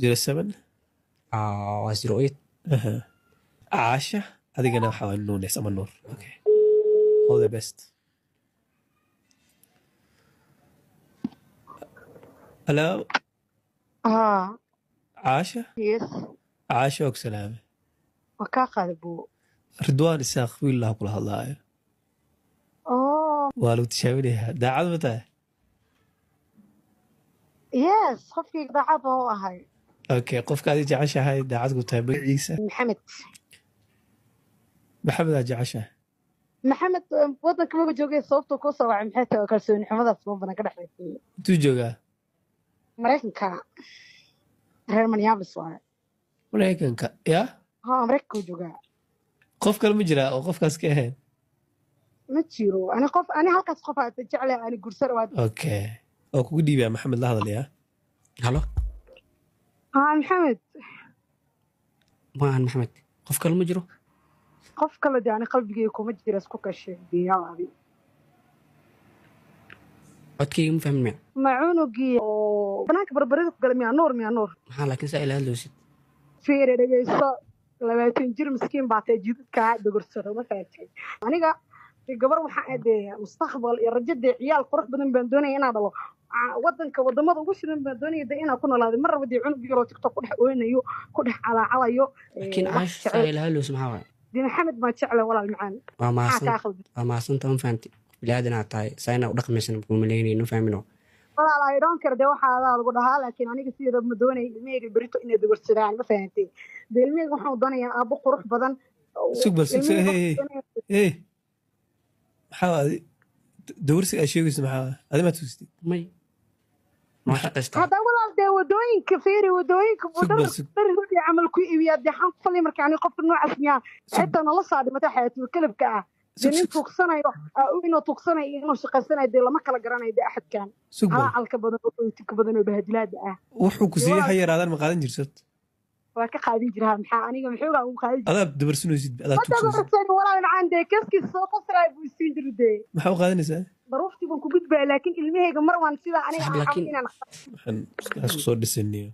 07. Waa 08. Aha. Caasha, adigana waxaa waa Nunes ama Nuur. Okay, all the best. Hello. Haa. Caasha. Yes. Caasha, og salaame. Waa kaa qaada buu. Ridwaan Isaaq wiil laha kula hadlaayo. Oh. Waa lagu tijaabinayaa, daacad ma tahay? Yes, qofkii daacad baan u ahay. Okay, qofka adi jeceshahay, daacad ku tahay, magaciisa? Maxamed. Maxamed aa jeceshahay? Maxamed wadanka maba joogay. Sababta kuu soo wacay maxay tahay? Kalsooni xumadaas ma badan ka dhexaysay. Intuu joogaa? Maraykanka, reer Minneapolis waaye. Maraykanka ya? Haa, Maraykanka uu joogaa. Qof kale ma jiraa oo qofkaas ka ahayn? Ma jiro. Ani qof, ani halkaas qof aad jeclay, ani guursan waa. Okay, oo kugu dhiibaya Maxamed, la hadlayaa. Hello. Haa, Maxamed. Ma ahan Maxamed, qof kale ma jiro? Qof kale dee ani qalbigayga kuma jira, isku kashay diyaadi. Codkayga ma fahmin miya? Ma cunugii oo banaanka barbarida ku galay miyaa? Nuur miyaa, Nuur? Maxaa laakiin saa ila hadloosid? Fiiri, dhegeysto, 20 jir miskiin baa tahay, jidadkaa dogorsado, ma fahamtay? Aniga dee gabar waxaa dee mustaqbal iyo rajo, dee ciyaal qurux badan baan doonaya inaan dhalo. Wadanka wadamada ugu shidan baan doonaya dee inaan ku noolaado. Ma rabo dee cunug yaroo TikTok ku dhex ooynayo, ku dhex calaacalayo. Laakiin wax Caasha, saa jecel. ila hadloosid maxaa waaye? Dee Maxamed baan jeclay, walaal macaan. Waa maxaa mahadsan. Kaa khaldan? Waa mahadsanta, ma fahamti? Qof biniaadan aad tahay, saa inaa u dhaqmaysan kuma malaynayno, fahmino. Walaal, I don't care dee waxaa adaa lagu dhahaa, laakiin aniga sideeda ma doonaya ilmahayga berito inay dogorsadaan, ma fahantay? Dee ilmahayga waxaan doonayaa aabbo qurux badan. Sug bal, sug sug. Ilmahayga hey. waxaan doonayaa Hey, maxaa adi dawrsiga aad sheegayso? Maxaa adi maa tustid? May, ma shaqaystaa? Hadda walaal dee wadooyinka fiiri, wadooyinka buu Sug dhar bal, sug. Dhar hudi camal ku iibiyaa. Dee xaan ku falay marka ani qofka noocaas miyaa? Sug. Xitaa noloshaa dhimata xayatul kalabka ah dee. Sug. Nin Sug. tuugsanayo, inuu tuugsanayo iyo inuu shaqaysanayo dee lama kala garanayo dee axadkan. Sug bal. Calaacalka badan oo ootinka badan oo bahadilaada ah. Wuxuu ku dee siiyey walaal ha yaraadaan, ma qaadan jirsad? Waa ka qaadin jiraa. Maxaa aniga maxoogaa ugu qaadin jira? Adaa dabarsinaysid, adaa Ma tuugsanaysid. dabarsan, walaal macaan, dee kaskiisa soo qasraay buu isiin jiri dee. Maxaa u qaadanaysaa? Daruuftii baan ku gudbaya, laakiin ilmahayga mar waan sidaa aniga Saxib aan rabo laakiin inaan waxaan isku soo dhisaniyo,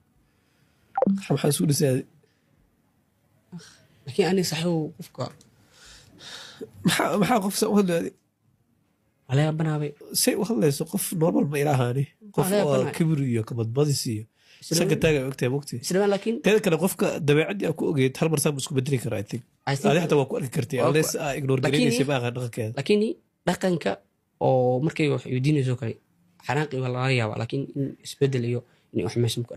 maxaan isku dhisay? Laakiin ani saxiibow qofka Maxaa qof sa u hadlay adi? Waa laga banaabay. Say u hadlayso qof normal ma ila ahaani, qof Waa laga oo banaay. Kibir iyo kabadbadis iyo sanka taaga, ogtahay mogti. Isla laakiin Teeda kale, qofka dabeecaddii aa ku ogeyd hal mar saa buu isku bedeli karaa, I think. I think Adi xataa waa ku arki kartay Waa ku- unless aa ignore Laakiin- garaynaysa, ma aqaan dhaqankeeda. Laakiin dhaqanka oo markay wax weydiinayso kale xanaaqi waa laga yaabaa, laakiin in isbedel iyo in wax meesha ku arko.